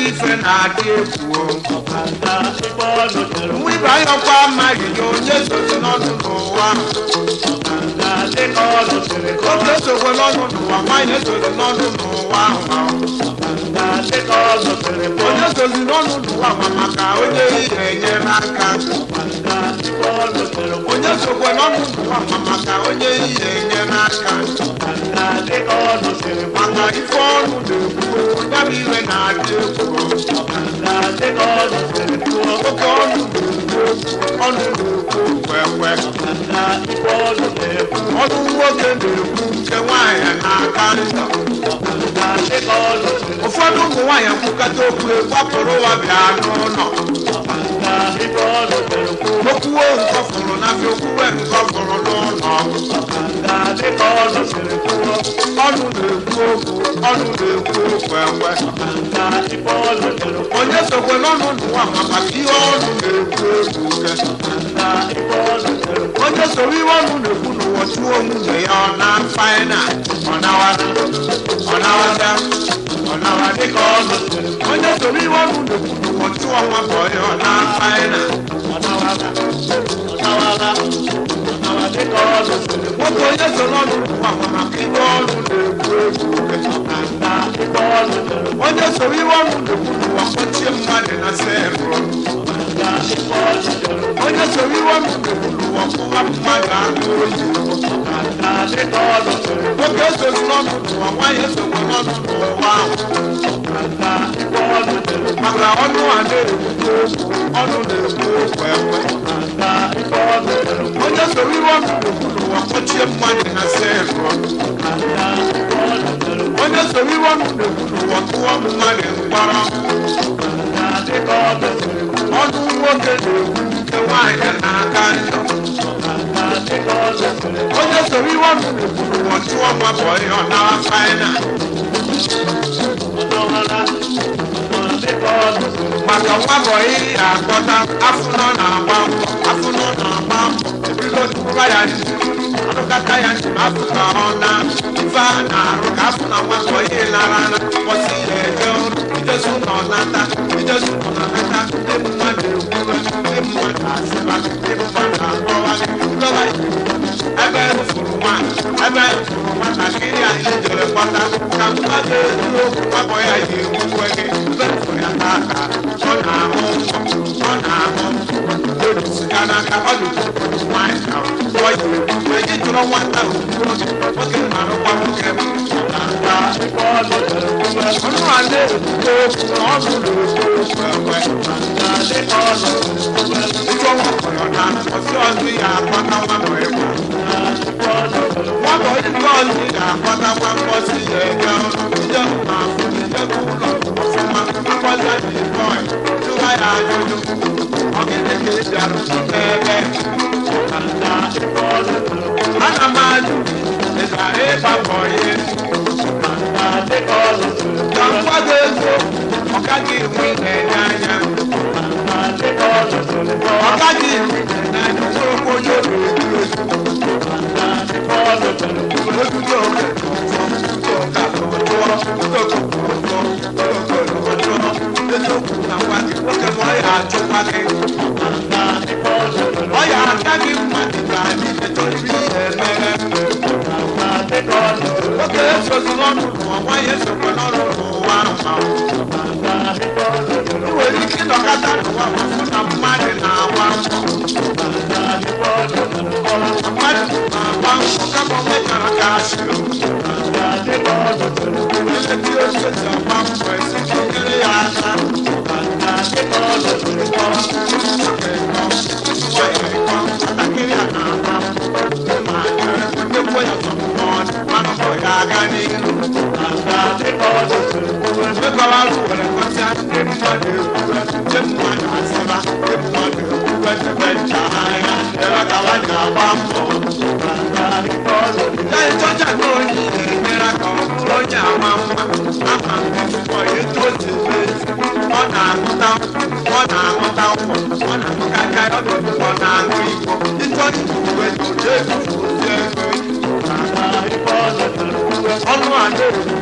Ife na-adị egwu nwa ayọkwa amaghị ya onye sozi n'ọnụ n'ụwa oge sokwe n'ọnụ n'ụwa nwaanyị esozi n'ọnụ n'ụwa onye sozi n'ọnụ n'ụwa ma maka onye ihe enyere aka onye sokwe n'ọnụ n'ụwa ma maka onye ihe enyere aka maka ife ọnụ na-ekwu ya bụ iwe na-adị egwu oke ọnụ na-ekwu ọnụ na-ekwu ekwe ọnụ nwoke na-ekwu nke nwaanyị na-aka njọ ụfọdụ ụmụ nwaanyị kwukata okwu gbapụrụ ụwa bịa n'ụlọ okwuwe nkọfụrụ n'afịa okwuwe nkọfụrụ n'ụlọ ọnụ na-ekwu okwu ọnụ na-ekwu okwu ekwe onye sokwe n'ọnụ n'ụwa ma maka ihe ọnụ na-ekwu egwu onye soro ihe ọnụ na-ekwu n'ụwa chụọ nwunye ya ọ na faịna ọ nawara ọ nawata ọ nawa dịka ọnụ onye soro ihe ọnụ na-ekwu n'ụwa chụọ nwa bọyị ọ na faịna nwoke onye soro ọnụ n'ụwa ma maka ihe ọnụ na-ekwu egwu onye soro ihe ọnụ na-ekwu n'ụwa kpọchie mmadụ na selụ onye soro ihe ọnụ na-ekwu n'ụwa kpụwa mmadụ aka oyi nwoke esozi n'ọnụ n'ụwa nwaanyị esokwa n'ọnụ n'ụwa ahụ maka ọnụ a na-ekwu okwu ọnụ na-ekwu okwu ekwe onye soro ihe ọnụ na-ekwu n'ụwa kpọchie mmadụ na selụ onye soro ihe ọnụ na-ekwu n'ụwa tụọ mmadụ mkpọrọ ọnụ nwoke na-ekwu nke nwaanyị na-aka njọ onye soro ihe ọnụ na-ekwu n'ụwa chụọ nwa bọyị ọ nawa faịna maka nwa bọyị ya akpọta afụ nọ na-agba mbọ afụ nọ na-agba mbọ ebido tụwa ya nji arụkata ya nji ma afụ ka ọ na ife a na-arụ ka afụ na nwa bọyị lara na kwụsị ya eje ọrụ ijezu nọ nata ijezu nọ nata ndị mmadụ ekwuwe ndị mmadụ asịba ndị mmadụ akpọwa ndọba ebe fụrụ nwa ebe fụrụ nwatakịrị anyị jere kpọta ka mmadụ eziokwu nwabọ ya ji ekwukwe gị ebe fụrụ ya aka ọ na-ahụ ọ na-ahụ sika n'aka ọ dị nwaanyị ka ọ ji ekwukwe gị chọrọ nwata okwuo nwoke marụkwa nwoke ọnụ a na-ekwukwe okwu na ọnụ na-ekwu okwu ekwe ịchọ nwakọrọ na ọsị ọzọ ya akpọta nwakọ ịgba nwakọ ịgba ọzọ ya akpọta nwa mkpọsi ya eje ọrụ ije ma afụ ije ụlọ ọfụma akpọza dị bọị jụwa ya ajụjụ ọ gịnị ka ị bịara ebe ana m ajụ ị bịara ịgba bọyị ka m gwa gị eziokwu ọ gaghị enwe na-enye anya ọ gaghị enwe na-enye anya nwerekwa onye obi edu eziokwu na ngwa gị nwoke ma ọ ya achụkwa gị ọ ya aka gị mma dịka anyị mechọrọ ihe emere nwoke esozi n'ọnụ n'ụwa nwaanyị esokwa n'ọnụ n'ụwa ahụ i nwere ike ịnọkọta n'ụwa ma fụ na mmadụ na-agba mbọ mmadụ na-agba mbọ kama o mechara ka asịrị eleti otu esi agba mbọ esi ka nyere ya aka nwatakịrị a na-agba mbọ ma nnekwu ya mana ọ ya aga n'ihu mekọrọ na-ekwu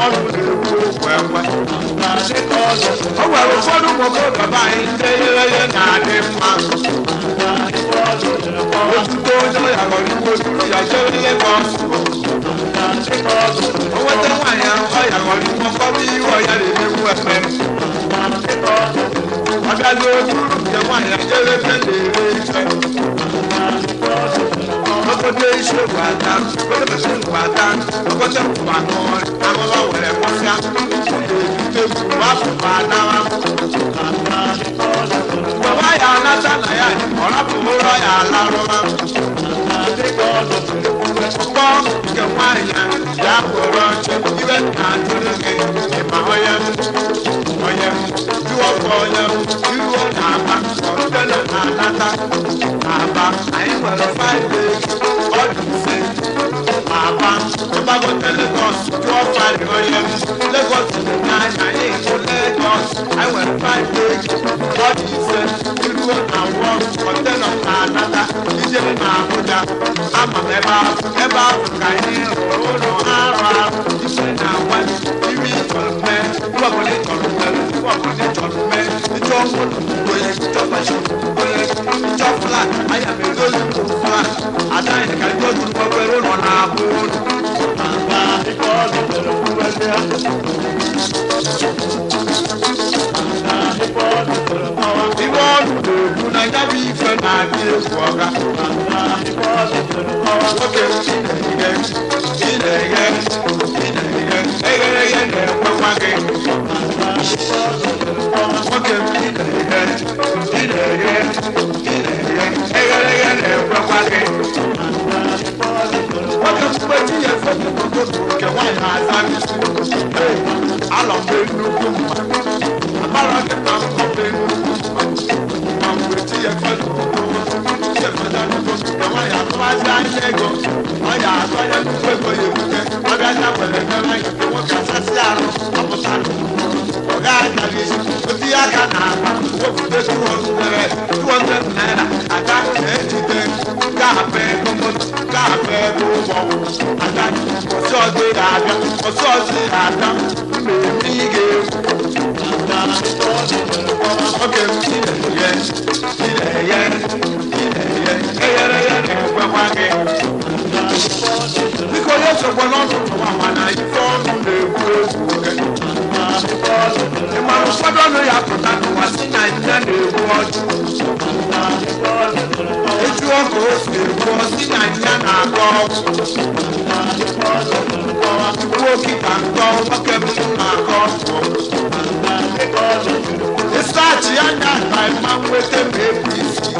ọnụ na-ekwu okwu ekwe. O nwere ụfọdụ ụmụ okorobịa anyị ndị eghereghe na-adị mma. Ozugbo onye ya ghọrọ iwe duru ya jere Lagos. O nweta nwaanyị ahụ ọ ya ghọrọ iwe ọkọrọ iwe ọ ya na-emegbu efe. Ọ bịazie duru nke nwaanyị jere ebe na-ere ife. Okote isi gwata, okote mesi gwata, okote mkpakọ, amụma were kwụsịa, ebute wapụ anawa. Baba ya anata na ya, ọ rapụ ụlọ ya alarụma. Mkpọ nke nwaanyị ya kwụrụ ọchị, iwe na-atụrụ gị, ịma onye m, onye m, iwọkwa onye m, iruo na-aba, ọrụbele na-anata. Aba, anyị nwere 5 days, ọ dị mfe. Aba, ịgbagote Lagos, jụọ farị onye m. Lagos dị n'anya, anyị hụ Lagos, anyị nwere 5 days, ọ dị mfe. Iruo na wọ, kọntena na-anata, ijere na Abuja. Ama m ebe ahụ, ebe ahụ ka anyị rụrụ ụlọ arụ arụ. Ife na-agwa, iri ịchọrọ mee, iwe ọbụla ịchọrọ mee, iwe ọbụla ịchọrọ mee, ịchọ moto, onye ịchọ mashin, onye ịchọ flat, anya m edozi flat. Ada anyị ka ndị otu obere ụlọ na-abụ ụlọ. Iwe ọrụ na-ekwu na ya bụ ife na-adị egwu ọga. Nwoke ị na-eghe, ị na-eghe, ị na-eghe, eghereghe na-ekwekwa gị. Nwoke ị na-eghe, ị na-eghe, ị na-eghe, eghereghe na-ekwekwa gị. Nwoke mgbe chi ya efe n'ụtụtụ nke nwaanyị na-aza n'isi. Ee, alọ m nnukwu mma. Amara gị na mbọ bụ nnukwu mma. Ma mgbe chi ya efe n'ụtụtụ, chi efe n'ụtụtụ nke nwaanyị atụwazi anya ego. Ọ ya atụ anya nnukwu ego ya ebute. Ọ bịa ya were mere nke nwoke asasị arụ, ọ pụta n'ụtụtụ. Ọ ga-aga n'isi, o tinye aka n'akpa, wepụta 200 naira, ada ejide ga-abụ ego moto, ga-abụ ego ụgbọ. Ada ọsọ ọzọ ị ga-abịa, ọsọ ọzọ ị ga-abịa, mmemme ị ga-egwu. Oge m ị na-eghe, ị na-eghe, ị na-eghe, eghereghe na-ekwekwa gị. Biko onye sokwa n'ọnụ ụwa mana ife ọnụ na-egwu egwu oge. Ị mara ụfọdụ ọnụ ya pụta n'ụwa si na nne na-egbu ọchụ. Eju ọkụ o si egbu ọ si na nne na-agọ ọgwụ. Tupu okike nkọ nwoke m na-agọ ọgwụ. Ịsaachị anya ka ịma nweta ma ebu isi.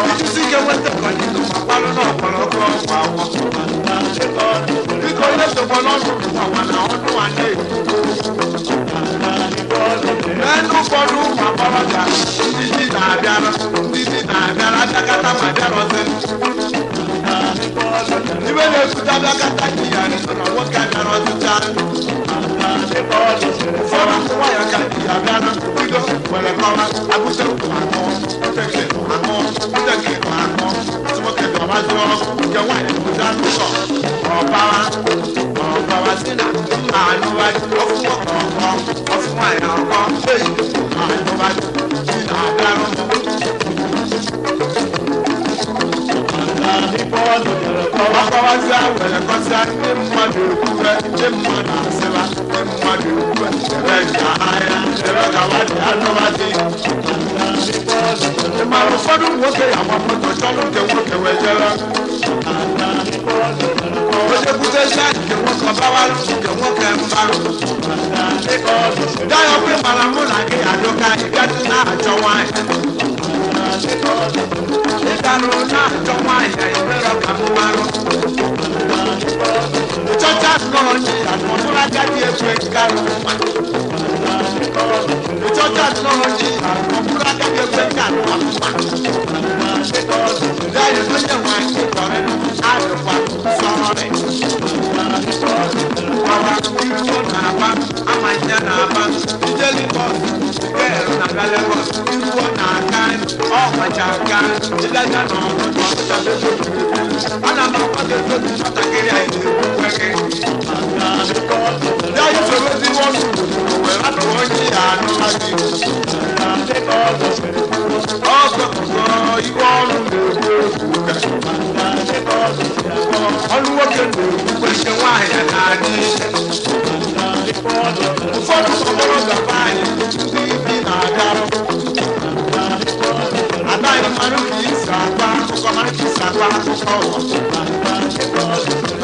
Ijisi ike nweta kọnyịnụ ma gbalụ n'ọkpọrọkọ ọgwụ agwọ. Biko onye sokwa n'ọnụ ụwa mana ọnụ a na-ekwu. N'elu ụfọdụ ụmụ agbọghọbịa ndị di na-abịara, ndị di na-abịara abịakata ma bịarọzi. Iwe na-ebute abịakata di ya nso na nwoke abịarọzicha. Ụfọdụ ụmụ nwaanyị ka di ya bịara bido were kọwa abụte aṅụ, bute nke aṅụ, bute nke aṅụ. Otu nwoke dị ọbazi ọkụ nke nwaanyị bụzi anụ ụlọ. Ọbawa, ọbawa si na mma anụwa ọfụ nwoke ọkọ, ọfụ nwaanyị ọkọ, ei mma anụwa di na-abịarụ m. Ọkọwazịa were kọsịa ndị mmadụ ekwuwe, ndị mmadụ asịba, ndị mmadụ ekwuwe, ebe ka ahịa, ebe ka nwadị anụwa dị. Ị mara ụfọdụ ụmụ nwoke ya agba moto chọrọ nke nwoke wee jere. Onye butecha nke nwoke ọbawarụ nke nwoke mba. Gaa ọkụ ịmara mụ na gị adụka ị bịatụ na-achọ nwaanyị. Ịganụ na-achọ nwaanyị emerọ ka m marụ. Ịchọcha nnọọ ndị ya na ọbụrụ agadi ekwe nkarụ mma. Ịchọcha nnọọ ndị ya na ọbụrụ agadi ekwe nkarụ mma. Gaa onye nwaanyị kọrọ adịkwa sọrọ. Ọwa iruo na-aba, amanya na-aba, ije Lagos, girl na-abịa Lagos, iruo na-aka, ọ macha aka, ịbịaja na ọtụtụ ọtụtụ ebe obibi. Ana m akwado ebe nwatakịrị. nwatakịrị anyị na-ekwukwe gị. Ya isoro ezigbo ọnụ were rapụ onye ya anụla gị. Ọgọgọ iwe ọnụ na-ekwu okwu. Ọnụ nwoke na-ekwukwe nke nwaanyị na-adị iche. Ụfọdụ ọgbọrọ be anyị ndị ibi na-abịarụ. Anaghị mmanụ ka isi agba akụkọ mara ka isi agba akụkọ ụwa.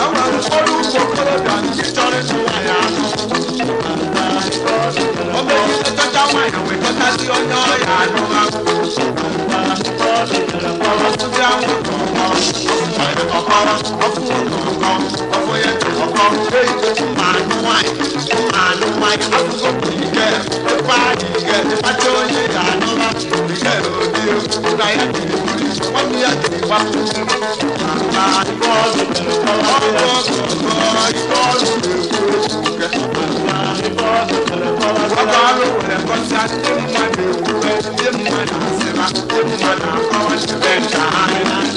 E nwere ụfọdụ ụmụ okorobịa ndị chọrọ ịtụ nwaanyị anụ. O megide chọcha nwaanyị wee chọtazi onye ọya anụ ha. Ọfụzi anwụ ọkọrọ, ọfụ nwoke ọkọ, ọfụ ya ọkọ, ei, mma anụ nwaanyị, mma anụ nwaanyị, afụgo m ike, ebe anyị ike, ịkpacha onye ya anụba, ike odi egwu, na ya jiri buru, nwanne ya jiri gba. Ma ibe ọzọ, ọgụ ọgụ ibe ọzọ na-ekwu okwu nke. Ọgụ ọrụ nwere ngọzi ndị mmadụ ekwuwe, ndị mmadụ asịba, ndị mmadụ akọwa, ebe nka ha,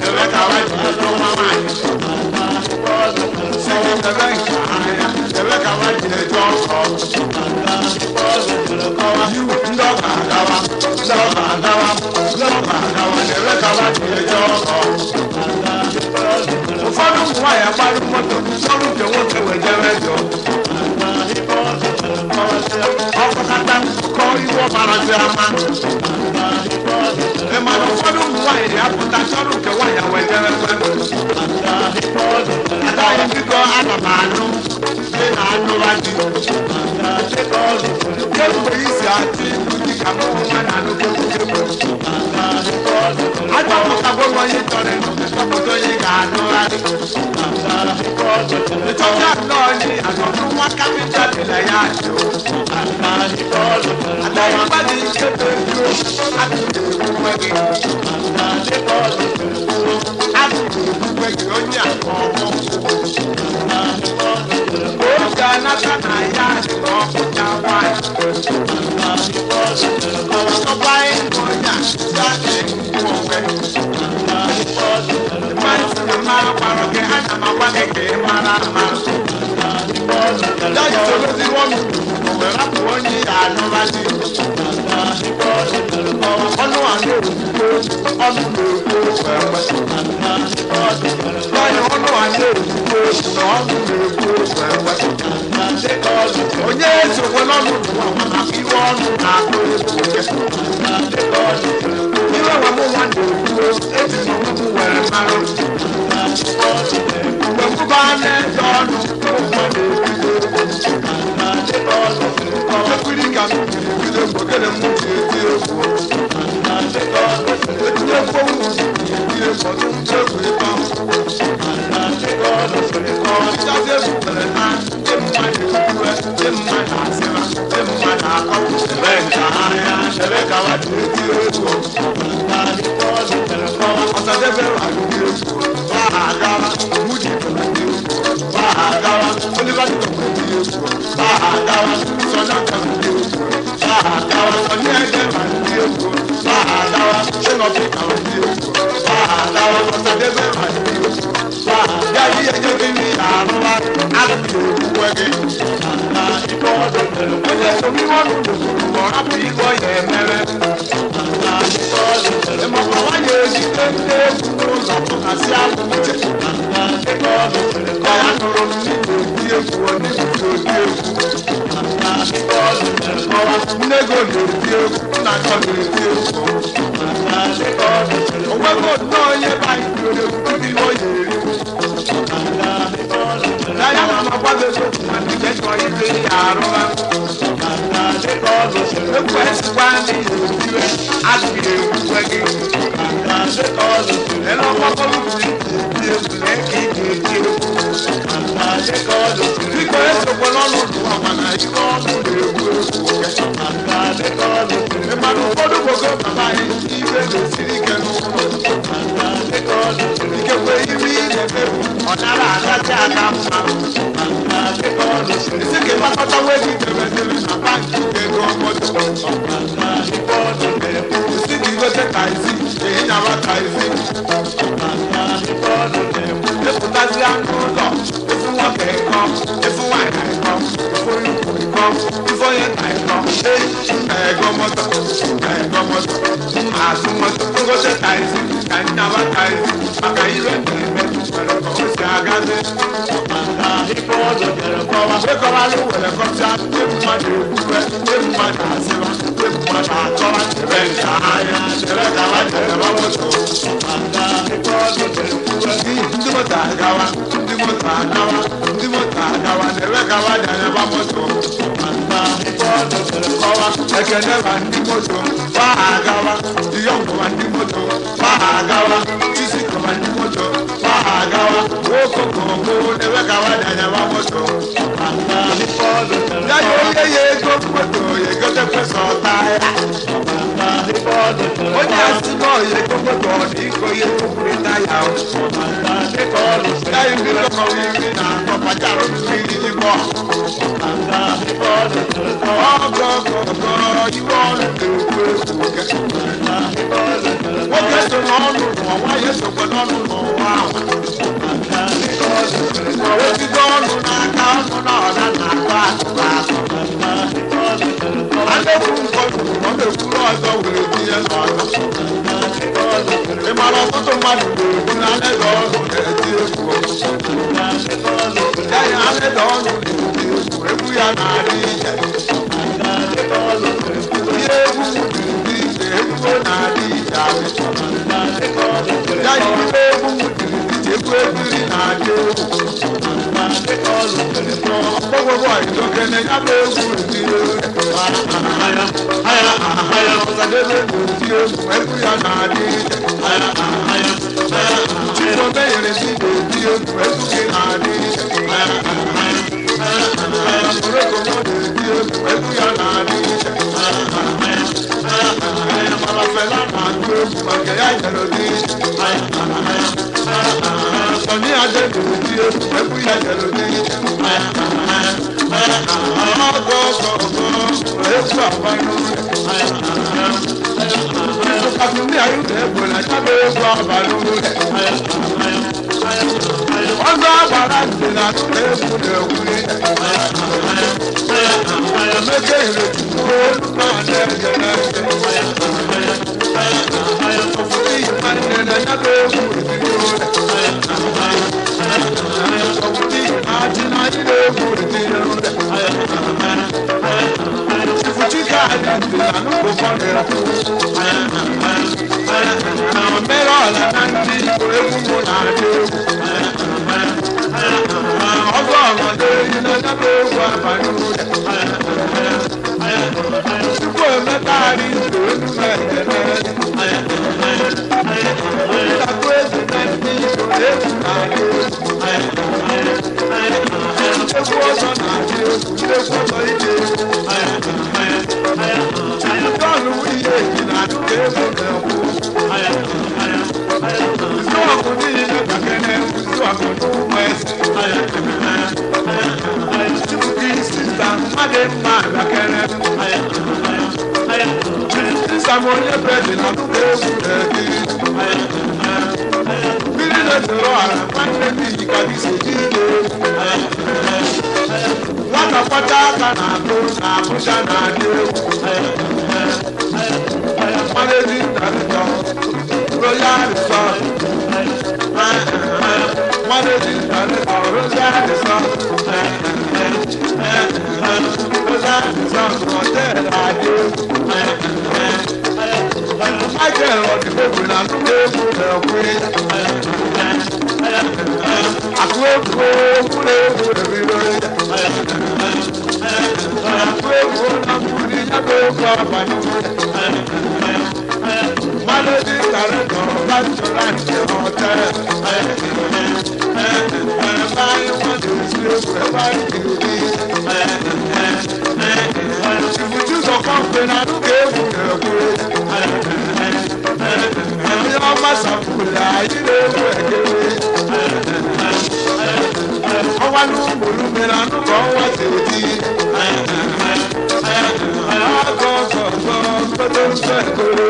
ebe ka ha ji ego nwa nwaanyị. Sị ebe nka ha ya, ebe ka ha ji eje ọkọ. Iwu ndị ọka agawa, ndị ọka agawa, ndị ọka agawa, ebe ka ha ji eje ọkọ. Ụfọdụ ụmụ nwaanyị agbarụ moto, ọrụ nke nwoke wee jebe jụọ. Ọkọkata kọ iwe ọmarazi ama. Ị ma na ụfọdụ ụmụ nwaanyị apụta chọrọ nke nwaanyị wee jebe kwe. Adaghị biko ana m anụ dị na anụra di. Kemgbe isi atụ ilu dị ka mụ nwa na-anụ kemgbe. Achọpụtago m onye chọrọ ịnụ, chọpụta onye ga-anụgharị. Ịchọta nnọọ onye anọdụ nwa kapịnta dị na ya ajụ. Adaghị mmadụ ike bụ eziokwu, adịghị ekwukwe gị. Adịghị ekwukwe gị onye a ka ọ bụ. Oge anata na ya dị ka ọkụcha nwaanyị. Ọchọkwa ịnụ onye a ya na-ekwu onwe. Mmadụ na mara gwara gị, ana m agwa gị ka ị mara amara. Ya isorozi ọnụ were rapụ onye ya anụba di. Ọnụ a na-ekwu ọnụ na-ekwu ekwe. Nwaanyị ọnụ a na-ekwu okwu na ọnụ na-ekwu ekwe. Onye esokwe n'ọnụ ụwa maka iwe ọnụ na-akụ egwu oke. Iwe nwe mụ nwa na-ekwu eji m onwe m were marụ. Mgbe mụba na-eze ọnụ ụmụ na-ebido egwu. Ekwiri ka m jiri bido ogene m ji eti egwu. Etinye mkpọnwụ ji eti egwu ọtụtụ egwu ịtọ. Ọchịchị egwu mere na ndị mmadụ ekwuwe, ndị mmadụ asịba, ndị mmadụ akọ, ebe nke ahịa, ebe ka ha ji eti egwu. Ọsadebe ragide egwu, ha agawa, Mudi ragide egwu, ha agawa, Oliver ragide egwu, ha agawa, Sọlá ragide egwu, ha agawa, Sọlí Ẹ̀dẹ̀ ragide egwu, ha agawa, Ṣẹlọ Píkà ragide egwu, ha agawa, Ọsadebe ragide egwu. Ya ihe nye gị arụwa, adịghị ekwukwe gị. Onye somi ọnụ n'obodo ọ rapụ igwe ya emere. Ịmakwa nwaanyị ezite ndị egwu n'ụzọ pụtasị alụ uche. Ka ya nụrụ m n'igwe oti egwu, ọ n'igwe oti egwu. Nne gị na-eti egwu, nna gị na-eti egwu. Onwego nnọọ onye be anyị bidoro egwu tupu ihe ọ ya eriwu. Na ya na makwa gị eziokwu ma ndị chọrọ ibe ya arụwa. Egwu esikwa n'ihi otiwe, adịghị ekwukwe gị. Ele ọkpọkọrọ bụ iti egwu na eke ị ga-eti egwu. Biko esokwe n'ọnụ ụwa mana ihe ọnụ na-egwu egwu oke. Ị ma na ụfọdụ gbogo papa anyị ibe na-esiri ike n'ụlọ. Ikekwe iri ị na-emebu ọ nara agazi aga mma. Isi ka ịkpakọta nwa ego idebedebe na bankị ego moto. Isi ka igote taxi, ka ịnyaba taxi. Ịpụtazi anụ ụlọ Ife onye na-ego, ego moto, ego moto, azụ moto, ngote taxi, ka nyaba taxi, maka ibe na-eme nwere ka o si agazi. Ife ọzọ jere kọwa. Wekọralụ were kọcha, ndị mmadụ ekwuwe, ndị mmadụ asịwa, ndị mmadụ akọwa, chere nke anya, chere ka ha jere ba moto. Maka ife ọzọ jere kwuwe. Ndị moto agawa, ndị moto agawa, ndị moto agawa, na-ere ka ha jere ba moto. Maka ife ọzọ jere kọwa. Ekene ba ndị moto, ba agawa, Diyọngụ ba ndị moto, ba agawa, Chisiko ba ndị moto, ba agawa, Okokoko, na-ere ka ha jere ba moto. Maka ife ọzọ jere Ya kọwa. ya ye ego moto, ya egotekwe sọta ya. Maka ife ọzọ jere Onye kọwa. asị na ọya ego moto, ọ dị iko ya ekwupụrịta ya. Maka ife ọzọ Ya jere iri kwuwe. lọkọrọ 13 pajaro mmiri n'ime ọha. Maka ife ọzọ jere kọwa. Ọgọgọgọ, iwe ọnụ na-ekwu ekwu nwoke. Maka ife ọzọ jere kọwa. Nwoke so n'ọnụ n'ụwa, nwaanyị sokwa n'ọnụ n'ụwa ahụ. Maka ife ọzọ jere kọwa. Otite ọnụ n'aka ọnụ na ọda na-akọ akụkọ akụ. Maka ife ọzọ jere kọwa. A na-ekwu nke ọnụ, ọ na-ekwuru ọzọ were tinye n'ọzọ. Maka ife ọzọ jere Ị mara ọtụtụ mmadụ na-ekwu na aleda ọnụ na-eti egwu. Maka ife ọzọ jere Ya ya aleda ọnụ na-eti egwu, egwu ya na-adị iche. Maka ife ọzọ jere kwuwe. Ihe egwu dị iche, egwu na-adị iche adị. Maka ife ọzọ jere Ya kọwa. ihe egwu dị iche, egwu ebiri na-adị egwu. Maka ife ọzọ jere kọwa. Ọgbọgbọ ìdókene ya bụ egwu dị egwu. Aya, aya, aya. Ọsadebe na-eti egwu, egwu ya na-adị iche. Aya, aya, aya. Chizobe nyere si na-eti egwu, egwu gị na-adị iche. Aya, aya, aya. Morocco nọ na-eti egwu, egwu ya na-adị iche. Mana Fela na-agụ egwu maka ya nyere dị iche. Sọnị Ade na-eti egwu, egwu ya nyere dị iche. Ọgọ ọgọ ọgọ, egwu agbanyụ. Kasumi ayé egwu na ya bụ egwu abalị ụlọ. Ọzọ agbara ntị na atụrụ egwu na-egwu ihe. Emeka ire olu na na-ege na-ege. Ụfọdụ iyi nwanne na ya bụ egwu etiri ụlọ. Ụfọdụ iyi na-achị na anyị na-egwu etiri ụlọ. Chifuchika adị ntị na nnukwu fọdụrụ. Omere ọla na ndị Igbo egwu mụ na-adị egwu. Ọgọ ọmọdé yìí na ya bụ egwu abalị ụlọ. Tupu Emeka adị ndụ elu na-ekele. Ntakwu eze na ndị Igbo egwu na-adị egwu. Egwu ọzọ na-adị egwu, egwu ọzọ ije egwu. Bọ́ọ̀lù ihe eji na-adụ ka egwu na-ekwu. Nzọọkụ niile gbakere nzọọkụ n'ụmụ eze. Chibuki sista mmadụ mma gbakere. Sista m onye bredi na nnukwu egwu na-eti. Mmiri na-ezoro ala nwanne m iyi ka gị si ji ije egwu. Nwata kwata aka na-atụ na Abuja na-adị egwu. Managing Director, Royal Resort. Managing Director, Royal Resort. Royal Resort Hotel adị egwu. Michael Ọdịbegwu na nnukwu egwu na-ekwu. Akụ egwu egwu na-egwu ebido ya. Akụ egwu na mmiri ya bụ egwu abalị ụlọ. Managing Director, Restaurant Hotel. Ebe anyị nwa na-esi egwu, ebe anyị na-eri. Chibuchi kọmpe na nnukwu egwu na-ekwu. Onye ọma sapụrụ anyị na-egwu ekele. Ọnwa n'ụmụrụ mere anụ ka ọnwa si eti. Ọgọ ọgọ ọgọ mkpọtụ nsọ ekoro.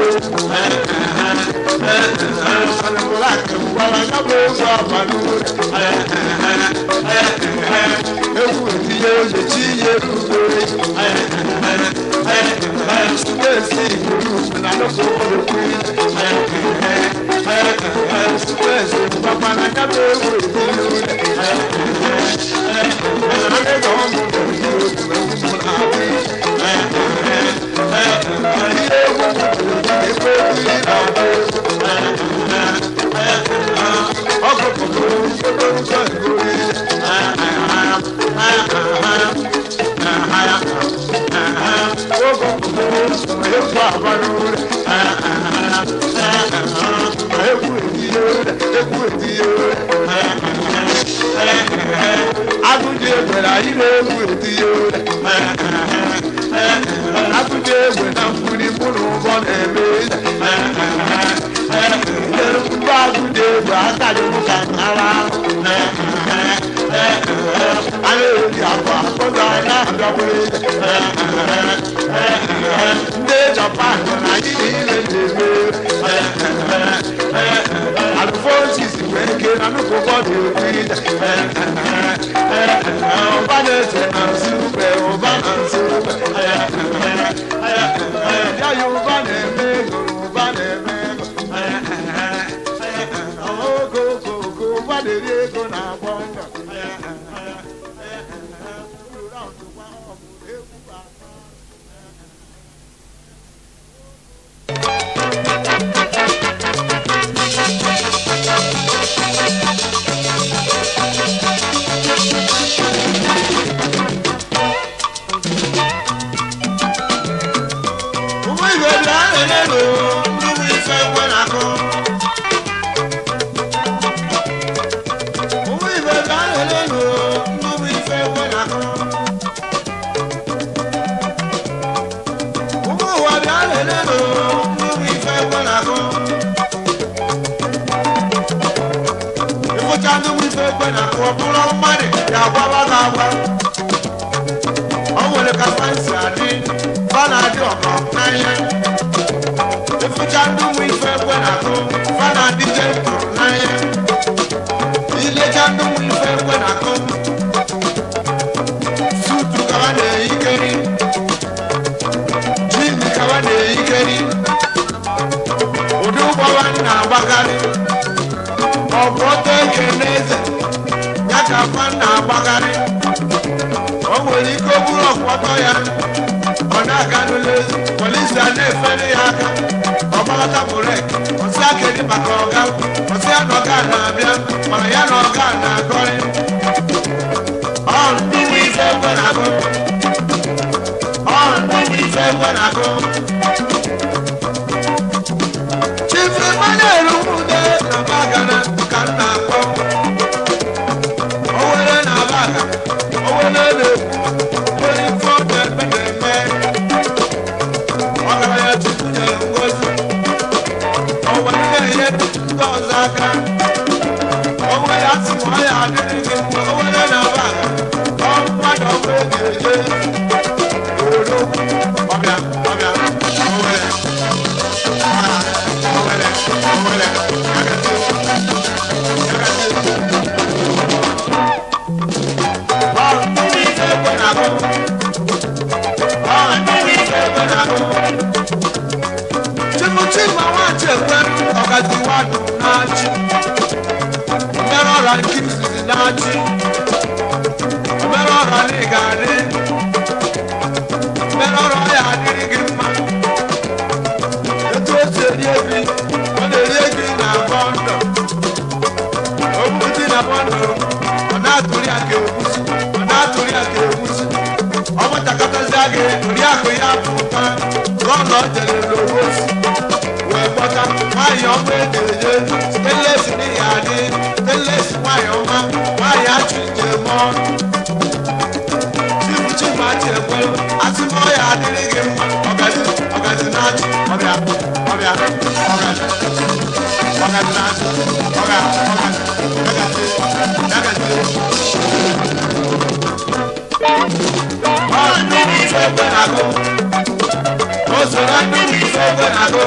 ekwe na-agụ.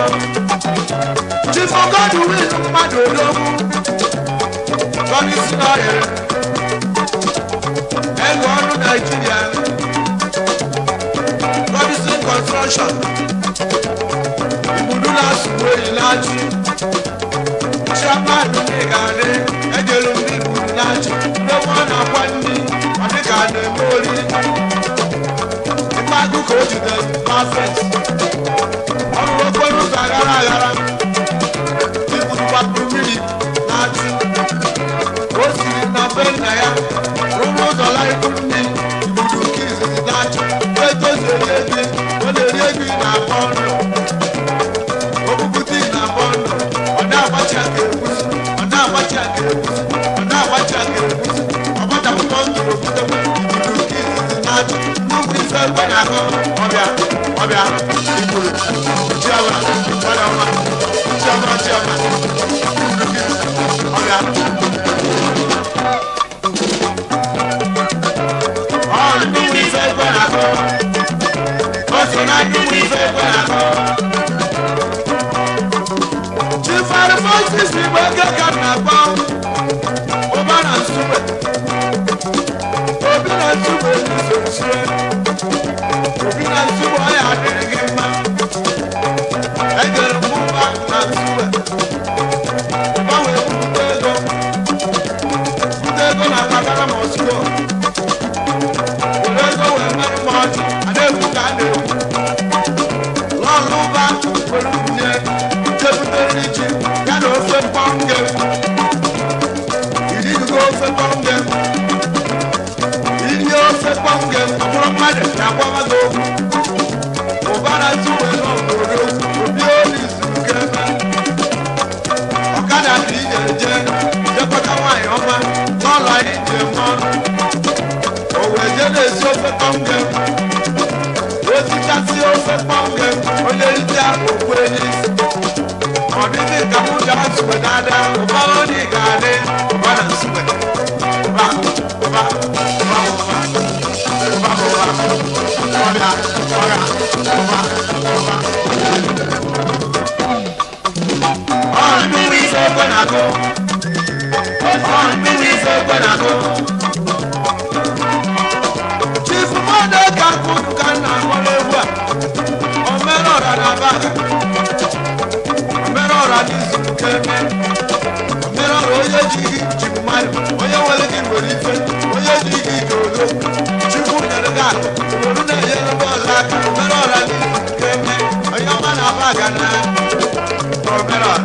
Chief Godwin mmadụ odogwu Gọdisi n'ọhịa ego ọrụ Naijiria Gọdisi Construction Igbudu na-asụ oyi na-achị Chairman Nigani ejelu ndị Igbudu na-achị n'egwu ọ na-akwa ndị ọ dịka a na-eme oriri Ikpeazụ ka o jide perfect ọrụ okporo ụzọ aghara aghara Igbudu gbapụrụ mmiri na-achị o siri na be nna ya rụrụ ụzọ laịkụ mmiri Igbudu nke izizi na-achị etozu eri ego ọ na-eri ego ị na-akpọ ọnụ ogbugbu ị na-akpọ ọnụ ọ na-agbachi aka ekwusi ọ na-agbachi aka ekwusi ọ na-agbachi aka ekwusi ọ gbachapụta ndụrụ okwutekwe Igbudu nke izizi na-achị nnukwu ife ekwe na-akọ ọbịa ọbịa Igbudu chiọma ọbịa chiọma chiọma Igbudu nke izizi ọbịa. Chief Alphonsus Igboke ka m na-akpọ ụba na Nsugbe obi na Nsugbe nsochie obi na Nsugbe ọ ya adịrị gị mma ejere m ụba na Nsugbe ụba wee bute ego na akpatara m ozugbo were ego wee mere m ọchị a na-ekwu ka a na-ekwu lọlụ ụba were bunye chebutere ji ya na ofe mkpọnge irigo ofe mkpọnge iri ofe mkpọnge mkpụrụ mmadụ na-agwawa gị okwu ụbara tuwe n'obodo obi obi zuru ebe ọkada ka ijere jee jekọta nwaanyị ọma n'ụlọ anyị ji eme ọnụ o wee jee na-esi ofe mkpọnge osichasị ofe mkpọnge onye richa okwu n'isi ọ dịghị ka mụ ga Nsugbe dada ụba onye ga-adị ụba na Nsugbe ụba ụba ụba ụba ụba ụba ọbịa ọbịa ụba ụba ọ nnukwu ife ekwe na-akụ ọ nnukwu ife ekwe na-akụ Chief Mmadụ ka akụ ka nna akpọrọ egwu a omere ọra na baga omere ọra n'izu nke eme omere ọra onye ji gị ji mmadụ onye nwere gị nwere ife onye ji gị ji odo Chukwu nyere gị akụ oru na-enyere ndị ọzọ aka omere ọra n'izu nke eme onye ọma na baga na omere ọra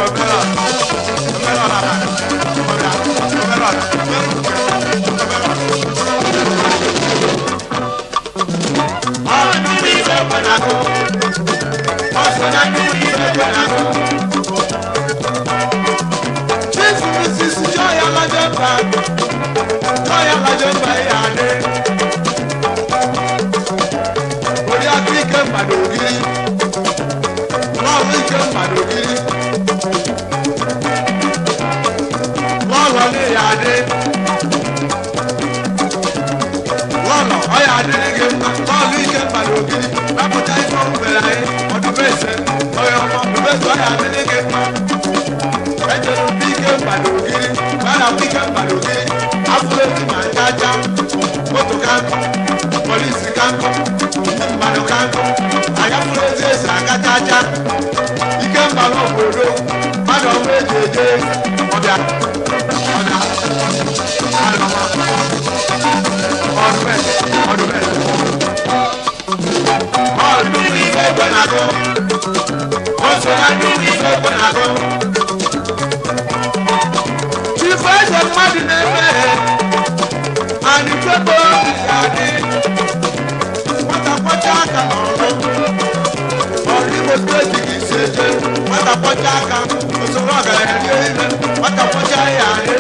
omere ọra omere ọra ọra omere ọra omere ọra Chief Mrs. Joy Alajemba, Joy Alajemba ya adé. Orí akú ike mmadụ ogiri, lọ́ọ̀lù ike mmadụ ogiri, lọ́ọ̀lù ní ya adé. Lọ́ọ̀lù ọya adịrị gị mma, lọ́ọ̀lù ike mmadụ ogiri, napụta ife o mere anyị, ọdụmese, onye ọma ọdụmese ọya adịrị gị mma. Ejere m ike mmadụ ogiri, gbara m ike mmadụ ogiri, afụrụ ezi ma nchacha, moto ka nkụ, polisi ka nkụ, ndị mmadụ ka nkụ, anyị afụrụ ezi esi akacha acha, ike mmadụ obodo, mmadụ ọma eji eje ọbịa, ọbịa, ọdụmese, ọdụmese. Ọdún ife ekwe na-agụ, o so na ndị ife ekwe na-agụ. Chief eze mmadụ na-eme anyị kwekwe obi ga-adị nwata kwọcha aka n'ọrụ ọrụ Imo steeti ka isi eje nwata kwọcha aka usoro ọgaranya rie ime nwata kwọcha ya ahụ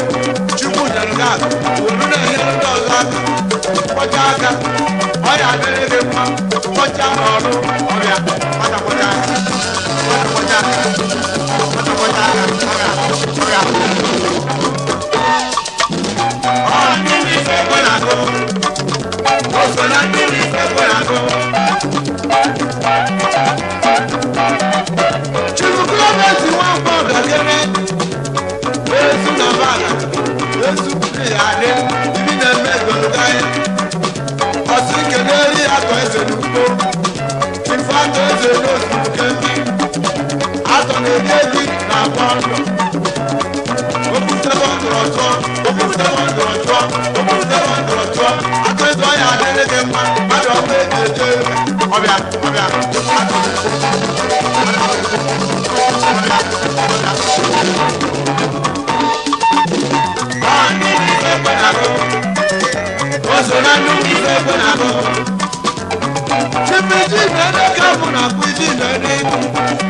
Chukwu nyere gị akụ were na-enyere ndị ọzọ aka kwọcha aka ọ ya adịrị gị mma kwọcha n'ọrụ ọbịa nwata kwọcha aka nwata kwọcha aka nwata kwọcha aka ọbịa ọbịa. Ọ ndị ife ekwe na-agụ o so na ndị ife ekwe na-agụ. Igbo Chief Eze n'otu nke atọ na-eri ezi na agba ndụ okwutebe ndụrụ chụọ okwutebe ndụrụ chụọ okwutebe ndụrụ chụọ atọ eze ọya adịrị gị mma mmadụ ọma eji eje ọbịa ọbịa atọ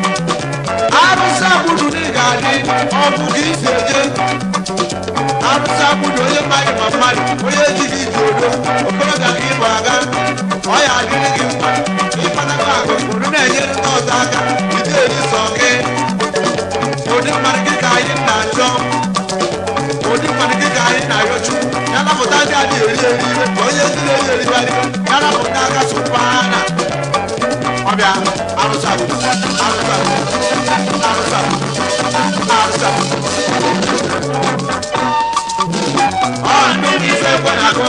arụsị agbụrụ na ị ga-adị ọ bụ ka isi eje arụsị agbụrụ onye mmadụ ma mmadụ onye ejighị iji odo okorobịa ka ịbụ aga ọ ya adịrị gị mma ịkpatakwa akụ ụdị na-enyere ndị ọzọ aka ide eri sọ gị ụdị mmadụ gị ka anyị na-achọ ụdị mmadụ gị ka anyị na-arịọ Chukwu ya napụta ndị adịghị eri eri iwe ka onye ezi na-eri eri eri ya napụta aka sụpana ọbịa arụsị agbụrụ arụsị agbụrụ arụsị agbụrụ ọ nnukwu ife ekwe na-agụ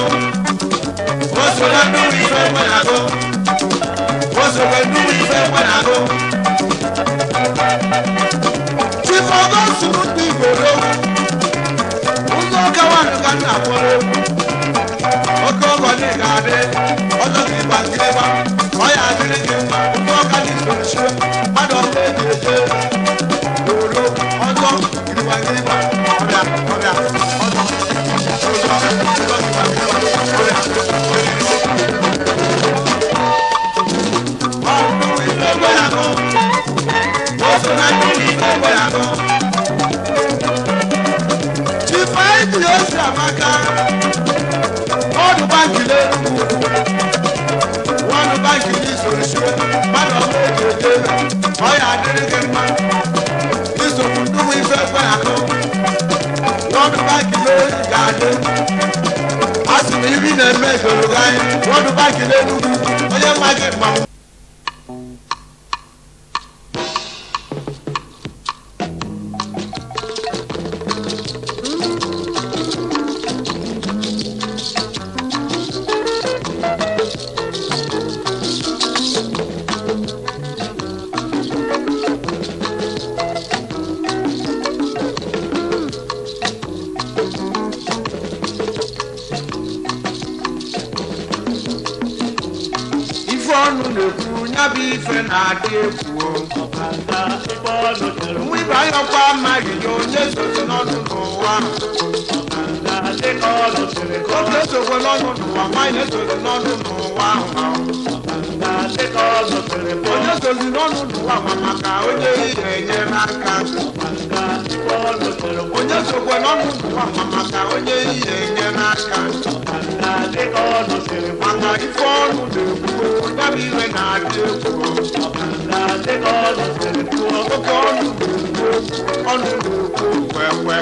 o so na nnukwu ife ekwe na-agụ o sokwe nnukwu ife ekwe na-agụ Chief Ọgọstụ ndị Igbo ụzọ ọkawanụ ka nna kpọrọ oke ọgọ dị ga-adị ọzọ gị gba nkịrịgba ọ ya adịrị gị mma ụzọ ọka dị solution mmadụ ọma eji eje olo ọzọ gịrịgba gịrịgba ọbịa ọbịa ọzọ ụzọ ụzọ gịrịgba gịrịgba ọbịa ọ nnukwu ife ekwe na-agụ o so na nnukwu ife ekwe na-agụ Chief Ike Osi Amaka ọdụ báńkì l'Enugwu wọnụ báńkì n'isoro mmadụ ọma eji eje ọ ya adịrị gị mma isokwu nnukwu ife ekwe akụ wọnụ báńkì n'oyi ga-adị a sị na iri na-eme ezoro gị anya wọnụ báńkì l'Enugwu onye mma gị mma. Ife ọnụ na-ekwu ya bụ ife na-adị egwu nwa ibe anyọkwa amaghị ya onye sozi n'ọnụ n'ụwa oge esokwe n'ọnụ n'ụwa nwaanyị esozi n'ọnụ n'ụwa ahụ onye sozi n'ọnụ n'ụwa ma maka onye ihe enyere aka onye sokwe n'ọnụ n'ụwa ma maka onye ihe enyere aka maka ife ọnụ na-ekwu ya bụ iwe na-adị egwu oke ọnụ na-ekwu ọnụ na-ekwu kwekwe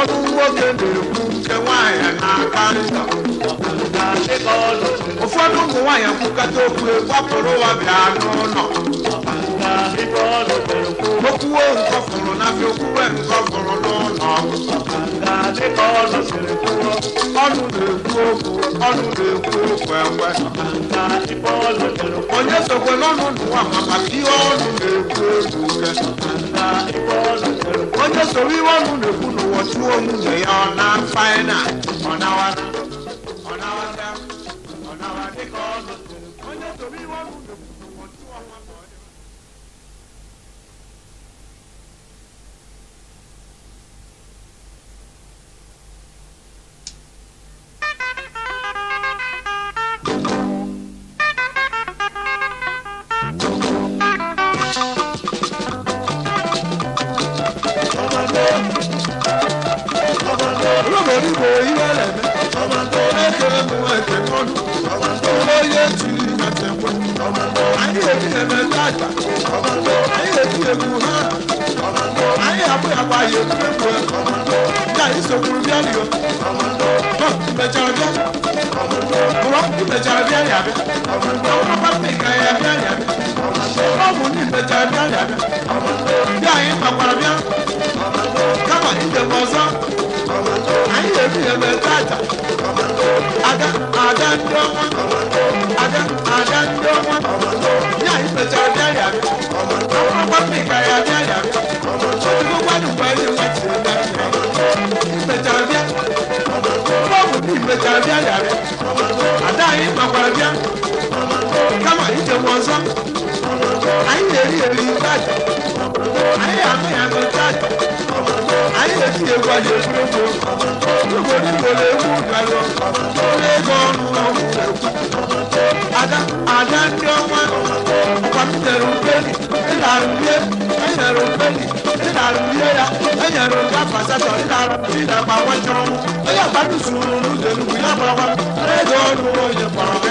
ọnụ nwoke na-ekwu nke nwaanyị na-aka njọ ụfọdụ ụmụ nwaanyị kwukata okwu gbapụrụ ụwa bịa n'ụlọ okwuwe nkọfụrụ n'afịa okwuwe nkọfụrụ n'ụlọ ọnụ na-ekwu okwu ọnụ na-ekwu okwu ekwe onye sokwe n'ọnụ n'ụwa ma maka ihe ọnụ na-ekwu egwu onye soro ihe ọnụ na-ekwu n'ụwa chụọ nwunye ya ọ na faịna ọ nawara ọ nawara ọ nawara dịka ọnụ onye soro ihe ọnụ na-ekwu n'ụwa chụọ nwa. Ada, ada, Kama ije m ọzọ. Anyị na-eri eri tata. Anyị aṅụ ya aṅụ tata. Anyị na-eti egwu anyị egwuregwu. Igbo n'Igbo na-egwu bịarụ. Ego ọnụ ọnwụ egwu. Ada ada ndị ọnwa. Ọkwa m tere mperi. Ị na-arụlie. Enyere mperi. Ị na-arụlie ya. Enyere mpe afọ asatọ. Ị na-arụ ị na-agba nwachọrọ. Onye agbado suru n'ụzọ Enugwu ya gbarakwa. Ego ọnụ onye kpọrọ gị.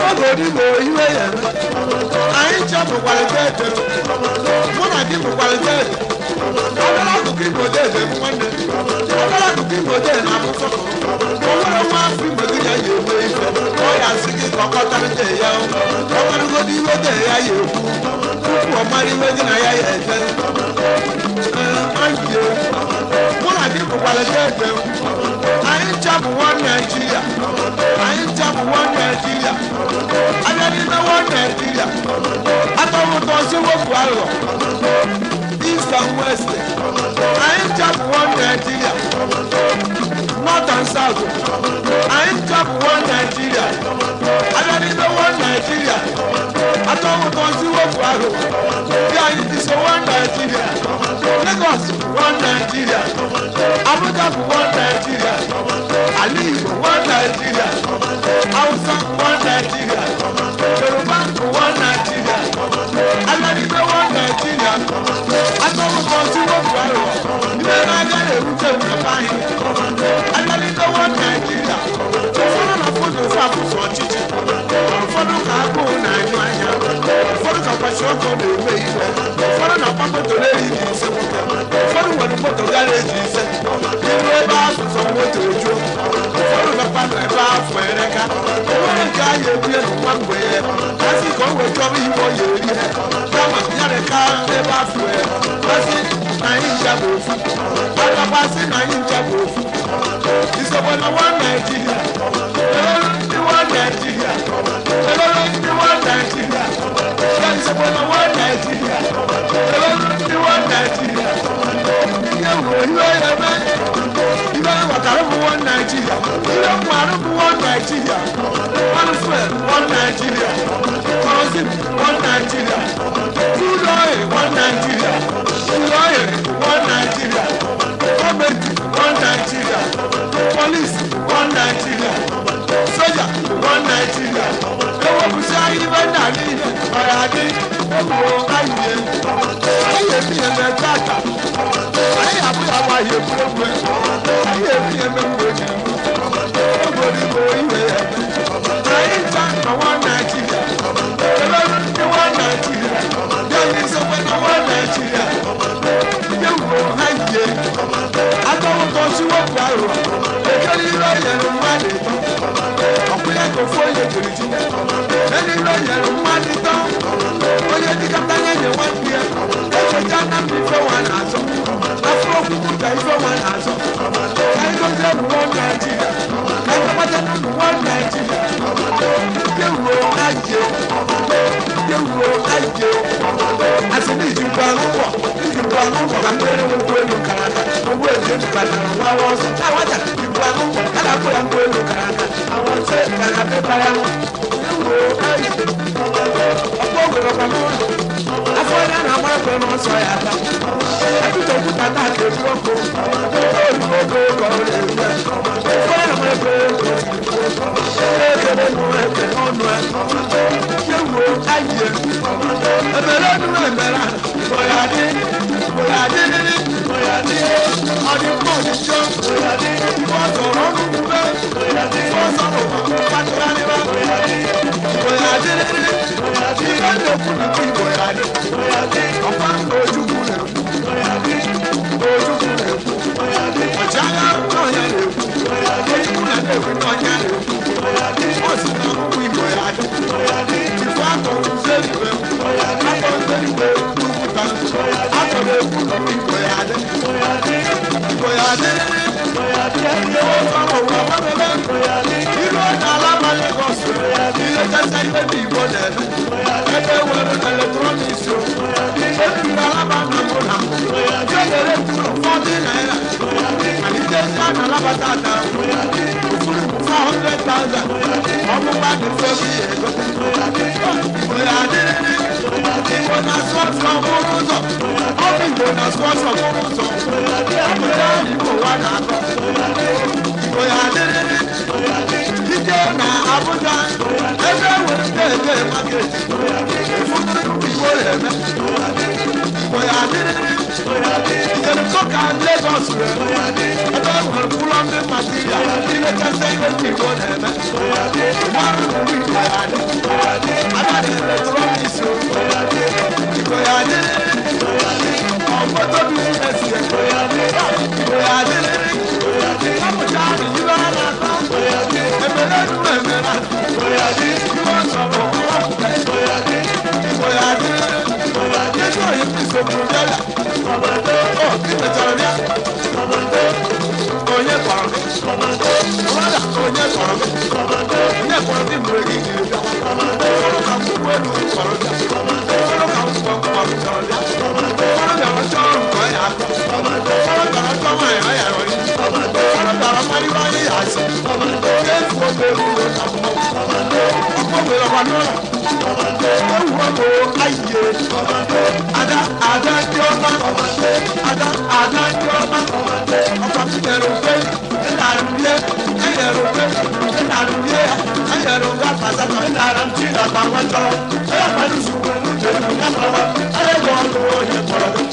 Oge odigbo iwe ya eme. Anyị chọpụkwara ete mụ na gị bụkwara ete. Obere akụkụ Igbo dede m nwanne. Obere akụkụ Igbo dede na-abụ nsọpụrụ. O nwere nwa afọ Igbo gị ya yi eme ife. Ọ ya sị gị ka ọ kọtara de ya. Ọ marụgodo iwe de ya ya ekwu. Tupu ọ mara iwe gị na ya ya eje. Mụ na gị bụkwara ete. Anyị ncha bụ one Nigeria. Anyị ncha bụ one Nigeria. Abịa n'ime one Nigeria. Atọrọ ụtọ si wepụ aghụghọ. East and West. Anyị ncha bụ one Nigeria. North and South. Anyị ncha bụ one Nigeria. Abịa n'ime one Nigeria. Atọrọ ụtọ si wepụ aghụghọ. Bịa anyị ti so one Nigeria. Lagos one Nigeria. Abuja bụ one Nigeria. Ali Igbo one Nigeria. Hausa one Nigeria. Yoruba bụ one Nigeria. Alarigbe one Nigeria. Atọrụkọ tí wọ́n bu àrò. Ilé n'aga na-ewute m n'ebe anyị. Alarigbe one Nigeria. Ụfọdụ na-afụzụ ofu afụzụ ọchịchị. Ụfọdụ ka agụụ na-anyụ anya. Ụfọdụ ka kwasị ọkọ na-eme ihe. Ụfọdụ na-akpa moto na-eyi ise nwoke. Ụfọdụ nwere moto gareji ise. Iru ebe asụsụ moto ejuo. Ụfọdụ nọkwa n'ebe afọ ereka. Onwere nke a ya ebie n'ụwa mgbe ya. Asị ka o wee chọrọ ihe ọ ya eri. Kama ya reka ebe afọ ya. Asị na anyị ncha bụ ofu. Agakwasị na anyị ncha bụ ofu. Isokwe na one Nigeria. Elolo ndị one Nigeria. Elolo ndị one Nigeria. Ya isokwe na one Nigeria. Elolo ndị one Nigeria. Ihe wuru iwe ya eme. Ibe ghọtara bụ one Nigeria. Ihe mmarụ bụ one Nigeria. One fuel, one Nigeria. Kerosene, one Nigeria. Food oil, one Nigeria. Food oil, one Nigeria. Gọọmenti, one Nigeria. Police, one Nigeria. Soja, one Nigeria. Ewepụsị anyị ibe ndị a niile, ọ ya adị ewuo anyị anyị ebi eme tata. Anyị abụghị agba ya egwuregwu. Anyị ebi eme mgbe ojiri. Oge odigbo iwe ya eme. Anyị ncha nọ one Nigeria. Elolu ndị one Nigeria. Bịa n'isokwe na one Nigeria. Ihe wuo ha yie. Atọwụtọ si wepụ aghụghọ. Ekele ire nyere mmadụ ịtọ. Ọkwụ ya ka ofu onye jiri ji. Elu ire nyere mmadụ ịtọ. Onye dịkọta ya nye nwanne ya. Echecha na mba ife nwa na-azọ. Afọ okwukwu ka ife nwa na-azọ. Ka anyị gozie bụ one Nigeria. Ka anyị gbata na bụ one Nigeria. Ihe wuo ha yie. Ihe wuo ha yie. Asị na ijikwa n'ụgbọ. Ijikwa n'ụgbọ ka mmiri nkwụ elu kara aka. Ogbu eji ejikọtara nwa ọsọ. Na nwata ijikwa n'ụgbọ ka na-akpụ ya nkwụ elu kara aka. Àwọn ṣe kàkà pépà ya. Ihe wuo ha yie. Ọ̀pọ̀ ògùrọ̀ kwa n'ụlọ. Afọ ya na-agba ekwe n'ọsọ ya ata. Atụtụ okwuta taa ka eburu ọkụ. Oge oge oge ọ na-eru ya. Afọ ya na-agba ekwe oge o siri kwuo. Ekele nụ ekele ọnụ ya. Ihe wuo ha yie. Ebere ọnụ ebere a. Bọ̀yàdé, bọ̀yàdé, bọ̀yàdé. Ọdí pọ̀ òṣìṣẹ́. Bọ̀yàdé, ìfọ̀ sọ̀rọ̀ ọdún kúbẹ́. Bọ̀yàdé, ìfọ̀ sọ̀rọ̀ ọdún pàtàkì. Bọ̀yàdé, bọ̀yàdé, bọ̀yàdé. Ìfẹ́ lè kú ní kí bọ̀yàdé. Bọ̀yàdé, ọ̀pá ojúkú lè kú. Bọ̀yàdé, ojúkú lè kú. Bọ̀yàdé, ọ̀chagha ọ̀nyà lè kú. Bọ̀yàdé, ojúkú lè kú ọ̀nyà lè kú. Bọ̀yàdé, ó sì náà kú ìbọ̀yàdé. Bọ̀yàdé, ìfọ̀ àtọ̀run sẹ́lìwẹ̀. Bọ̀yàdé, àtọ̀run sẹ́lìwẹ̀ lùkùtà. Àtọ̀run ekú lù ìbọ̀yàdé. Bọ̀yàdé, ìbọ̀yàdé. Bọ̀yàdé, ìwọ sọ̀rọ̀ wà wọ́n bẹ̀rẹ̀. Ìlú ọ̀nà aláma Lagos. Ilé tẹ́tẹ́ ilé ní ìbọn nẹ̀ẹ́mẹ́. Ebe nwere eletrọniks. Ebiri alaba na mụ na mụ. Ayere tụrụ 40 naira. Malite na alabata ụfụrụ 400,000. Ọmụgba dị mfe ego. Igbo ya adịrịrị. Igbo na-asụ ọsọ bụrụ ụzọ. Ọ bụ Igbo na-asụ ọsọ bụrụ ụzọ. Ọpụta Igbo nwa na-akọ. Igbo ya adịrịrị. Ije na Abuja, ebe enwere ndị ege market. Ụfọdụ Igbo na-eme. Igbo ya adịrịrị. Ijere Nsụka Lagos ebe enwere plumbing material. Ilechasị ihe ndị Igbo na-eme. Mmanụ Igbo ya adị. Ada electronics. Igbo ya adịrịrị. Ọmọdé business. Igbo ya adịrịrị. Ọpụta ibe a na-akọ. Emere emere. Iwe nsọ bụ ọpụta. Igbo ya adịrịrị. Ego oyi nsogbu bịara. Ọ imechara bịa. Onye kpọrọ gị? Brother, onye kpọrọ gị? Onye kpọrọ gị mgbe gị jiri bịa? Ụfọdụ ka nkwụ elu kpọrọ bịa. Ụfọdụ ka nkwụ kpọrọ bịa. Ụfọdụ bịara chọọ nke ọ ya akọ. Ụfọdụ bịara chọọ nwaanyị ọ ya rọrị. Ụfọdụ bịara mmarịwa anyị ya asị. Efu oge ewu na mmọnwụ. Ọkpọ nwere ọgba n'ụlọ. Ewu ọgụ ayiye. Ada ada ndị ọma. Ada ada ndị ọma. Ọkwa tinyere ofe. Ịnara mbie. Enyere ofe. Ịnara mbie ya. Enyere ofe akpasatọ. Ịnara m chi na akpa nwa chọrọ. Onye kpara usoro n'uche ya kpọrọ. Onye gị ọnụ onye kpọrọ gị.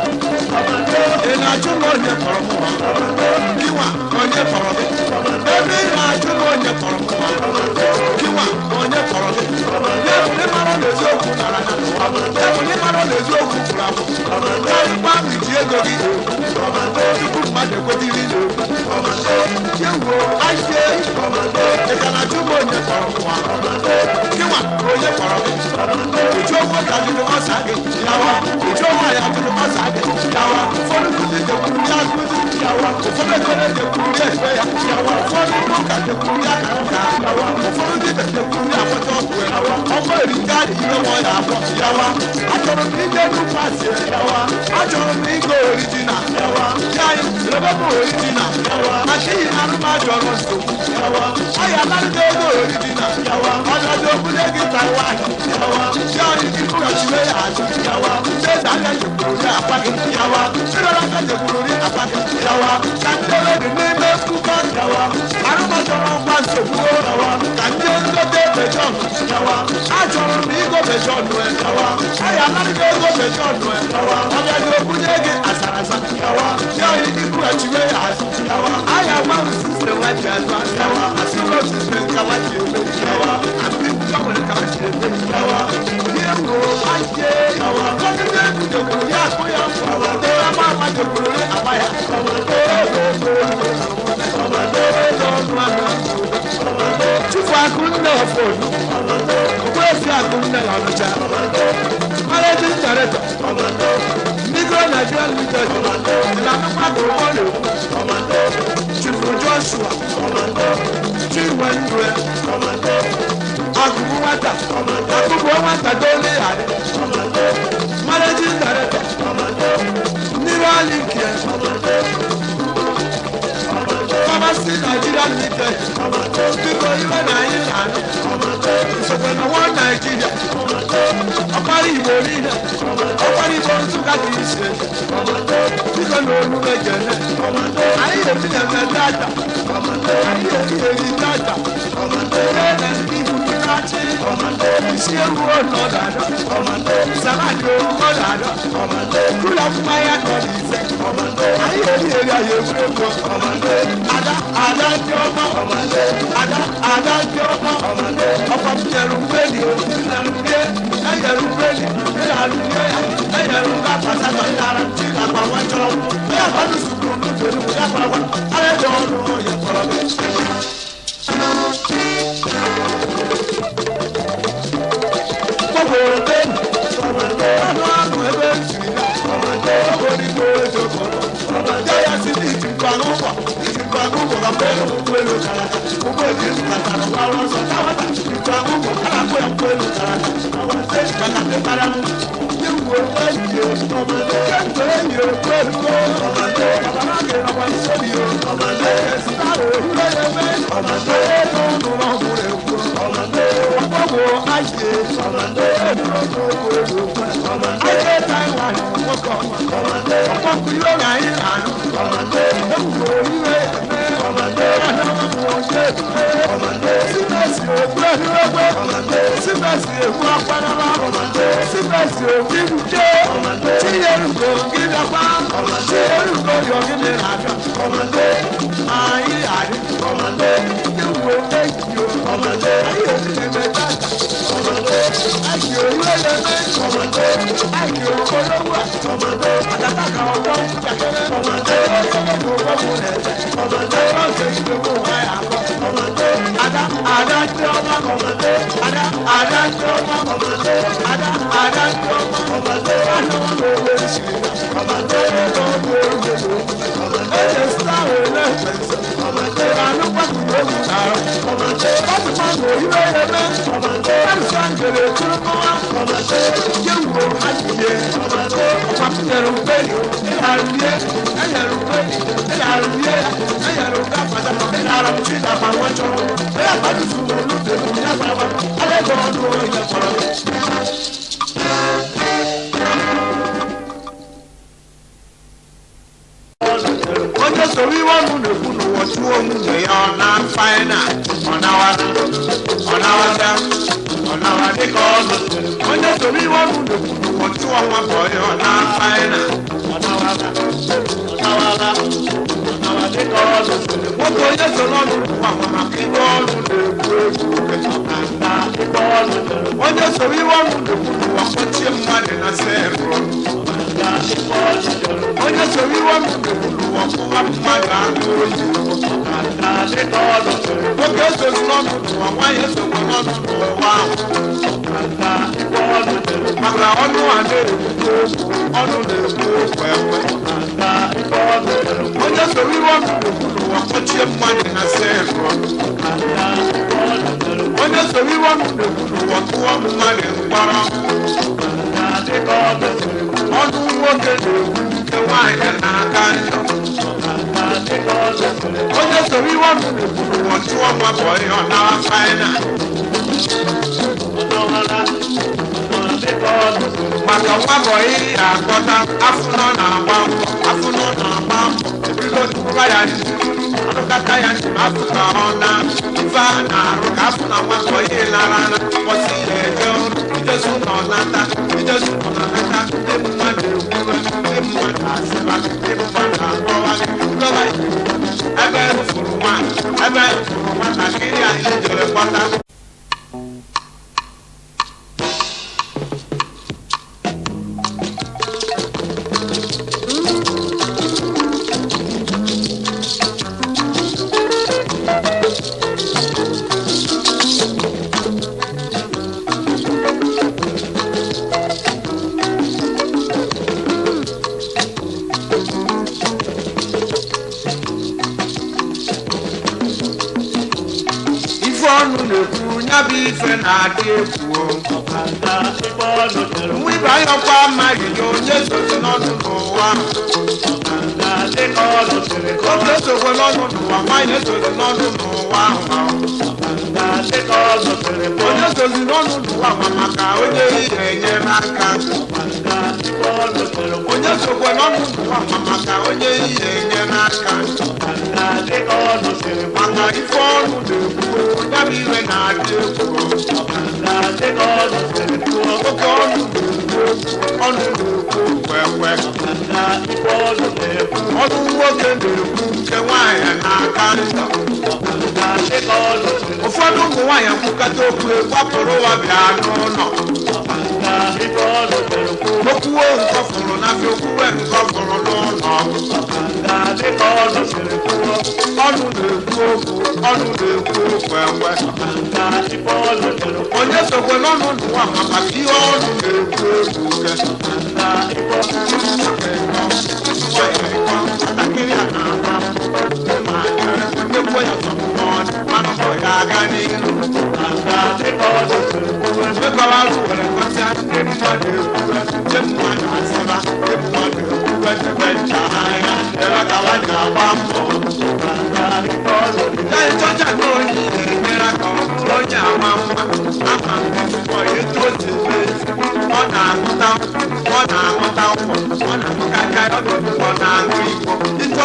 Ị na-achụ m onye kpọrọ m nwa? Gịnwa onye kpọrọ gị? Ebe ị na-achụ m onye kpọrọ m nwa? Gịnwa onye kpọrọ gị? Ya bụ na ịmara na eziokwu nara ya n'ụwa. Ya bụ na ịmara na eziokwu kwuru akwụ. Karịkwa m iji ego gị tupu mmadụ ekwetiri na ewuo ahịa. Ị ka na-achụ m onye kpọrọ m nwa? Gịnwa onye kpọrọ gị? Uju nwoke ajụjụ ọsa gị yawa. Uju nwaanyị ajụjụ ọsa gị yawa. Ụfọdụ nkụzi jekwuru ya nkụzi yawa. Ụfọdụ ekpere jekwuru ya ekpe ya yawa. Ụfọdụ ụka jekwuru ya ka ụka yawa. Ụfọdụ dibịa jekwuru ya agbata ọgwụ yawa. Ọgbọ erika ire nwa ya abụọ yawa. Achọrọ m ije nupasi yawa. Achọrọ m ịgo original yawa. Ya rebe m original yawa. Maka iyi na arụ m achọrọ nsogbu yawa. Ọya narịta ego original yawa. Ọjọjọ okwunye gị Taiwan yawa. Ya ịkwụghachiwe ya azụ yawa. Ndị eze aka jekwuru ya akpa gị yawa. Ndị aka jekwuru ya akpa gị yawa. Ka ndị dị n'ime mkpụkọ yawa. Arụmachọrọ nkwa nsogbu yawa. Ka ndị ngote bejọn yawa. Achọrọ m ịgo bejọn yawa. Ọya narịta ego bejọn yawa. Ọbịa okwunye gị asarasa yawa. Ya ịkwụghachiwe ya azụ yawa. Aya gwa m siste nwa ji azụ yawa. Asị m osise nka nwa ji eme yawa. Asị m nwere ka nwa ji eme yawa. Ihe wuro aje yawa. Ọdịdị egwu jekwuru ya akpụ ya yawa. Ama ama jekwuru ya agba ya. Chifu Akunne Ofonu, Ogbuefi Akunne Ọnịcha, Managing Director, Migros Nigeria Limited, Ìlànà Mmadụ Ụgbọelu, Chifu Joshua, Chinwendue, Akụkụ Nwata, Akụkụ Nwata Dole Adị, Managing Director, Nira Linkie, Pharmacy Nigeria Limited, Biko iwe na anyị na-anụ, nsogbu na nwa Nigeria, ọkpara Igbo niile, ọkpara Igbo Nsụka dị ise, biko na olu mejene, anyị eri na tata, anyị eri eri tata, ihe na ndị Igbo na-achị, isi ewu nọ dada, salad nọ dada, ụlọ mmanya nọ n'ise, anyị eri eri anyị egwu ego, ada ada ndị ọma, ada ada ndị ọma, ọkwa m nyere mgbeli, na mbie, enyere mgbeli, ịna-arụlie ya, enyere mgbe akpasatọ, ịnara m chi akpa nwa chọrọ m, ya kwanụ sukuru n'uche ya kpara gwa, ara ebe ọnụ onye kpọrọ gị. Ọnụ anụ ebe m siri ya, ogoligbo ejokọrọ, ya ya si n'ijikwa n'ụgbọ, ijikwa n'ụgbọ ka mgbe ụgbọelu gara aga, ụgbọelu katara gbara ọsọ, tawata, ijikwa n'ụgbọ, a na-akpọ ya ụgbọelu gara aga.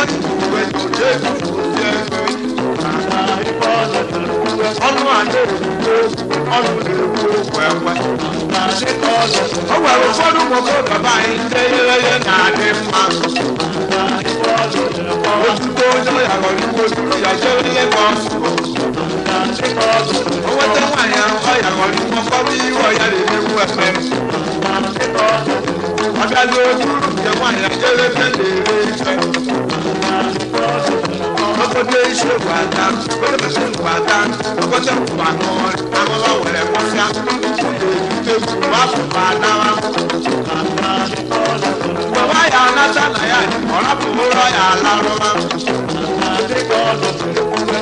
Ịchọ ikuku otu ego. Ọnụ a na-ekwu okwu, ọnụ na-ekwu okwu ekwe. O nwere ụfọdụ ụmụ okorobịa be anyị ndị eghereghe na-adị mma. Ozugbo onye ọya ghọrọ iwe ozugbo ya jere Lagos. O nweta nwaanyị ahụ ọya ghọrọ iwe ọkọrọ iwe ọya na-emegbu efe. Ọ bịazie otu nke nwaanyị ejere ebe na-ere ife. Ogote isi egwu ata, ogote ngwu ata, ogote ngwu anụ ahụhụ were kwụsịa. Nwunye ebute egwu afụfa anawa. Mgbe nwaanyị anata na ya, ọ rapụrụ ụlọ ya alarụma.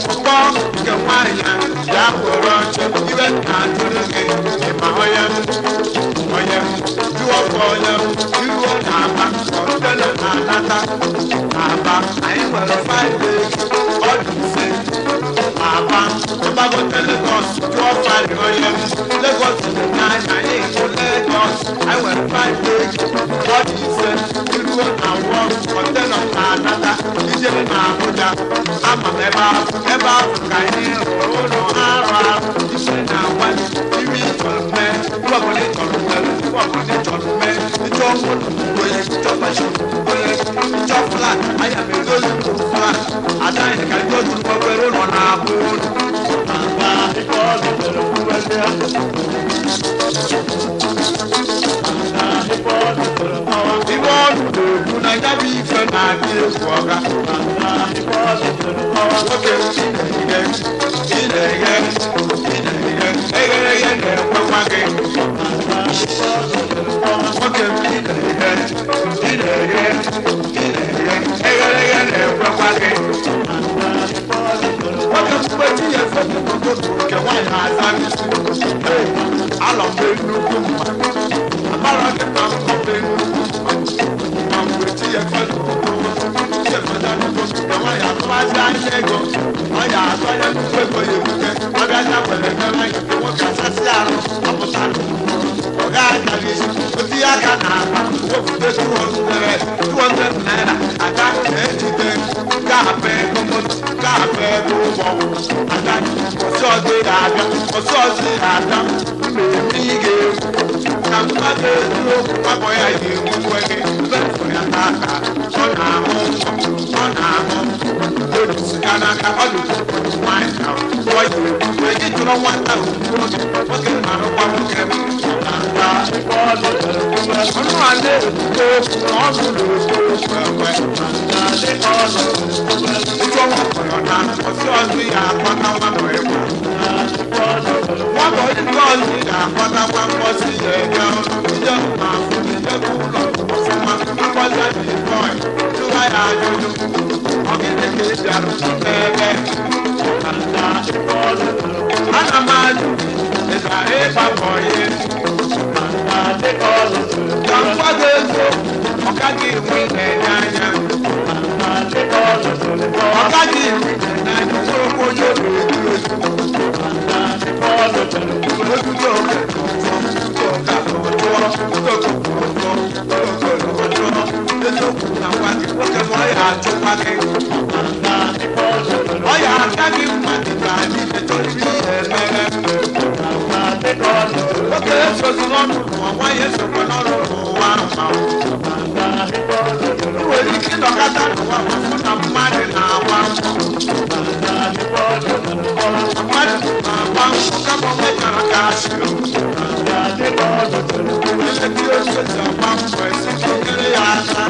Mkpọ nke nwaanyị ya kwụrụ ọchị iwe na-atụrụ gị ịma onye onye jụọkwa onye iruo na-aba ọtụtụ na-anata na-aba anyị nwere 5 days ọ dị ise aba ịgbagote Lagos jụọ fari onye Lagos dị n'anya anyị hụ Lagos anyị nwere 5 days ọ dị ise iruo na wọ container na-anata ijere na Abuja ama m ebe ahụ ebe ahụ ka anyị rụrụ ụlọ arụ arụ ise na agwa ime ịchọrọ mee iwe ọbụla ịchọrọ mee iwe ọbụla ịchọrọ mee ịchọ moto onye ịchọ machine onye ịchọ flat anya m edozi flat ada anyị ka ndị otu obere ụlọ na-abụ ụlọ. Iwe ọrụ na-ekwu na ya bụ ife na-adị egwu ọga. Nwoke ị na-eghe, ị na-eghe, ị na-eghe, eghereghe na-ekwekwa gị. Nwoke ị na-eghe, ị na-eghe, ị na-eghe, eghereghe na-ekwekwa gị. Nwoke mgbe tinye foto n'ụtụtụ nke nwaanyị aza n'isi. Ee, alọ m nnukwu mma. Amara gị na mbọ m nnukwu mma. Ma mgbe tinye foto tinye foto n'ụtụtụ nke nwaanyị atụwazi anya ego. Ọ ya atụ anya nnukwu ego ya ebute. Ọ bịaja were mere nke nwoke asasị arụ ọpụta ọ ga-aga n'isi. O tinye aka n'akpa wepụta 200 200 naira ada ejide ga-abụ ego moto ga-abụ ego ụgbọ ada ọsọ ọzọ ị ga-abịa ọsọ ọzọ ị ga-abịa mmemme ị ga-egwu ka mmadụ eziokwu gbapọ ya ga-egbukwe gị mepụ ya n'aka ọ na-ahụ ọ na-ahụ o sika n'aka ọ dị nwaanyị ka ọ ya egbukwe gị chọrọ nwata ugbu oge nwoke na-arụkwa nwoke ọnụ a na-ekwu okwu na ọnụ na-ekwu okwu ekwe. Ịchọ nwa kpọrọ na ọsị ọzọ ya akpọta nwa bụ ịgba. Nwa bụ nke ọzọ ya akpọta nwa mkpọsị ya ege ọrụ ije ma afụ ije bụ ụlọ ọfụma akpọza dị bọị jụwa ya ajụjụ ọ gịnị ka ị bịara ebe ana m ajụ ị bịara ịgba bọyị ka m gwa gị eziokwu ọ gaghị enwe na-enye anya ọ gaghị enwe na-enye anya nwerekwa onye obi eju eju ojuju oke eziokwu na gwa gị nwoke ma ọ ya achụkwa gị ọ ya aka gị mma dịka anyị mechọrọ ihe emere nwoke esozi n'ọnụ n'ụwa nwaanyị esokwa n'ọnụ n'ụwa ahụ ma nwere ike ịnọkọta n'ụwa ma fụ na mmadụ na-agba mbọ mmadụ na-agba mbọ kama o mechara ka asịrị eleti otu esi agba mbọ esi ka nyere ya aka.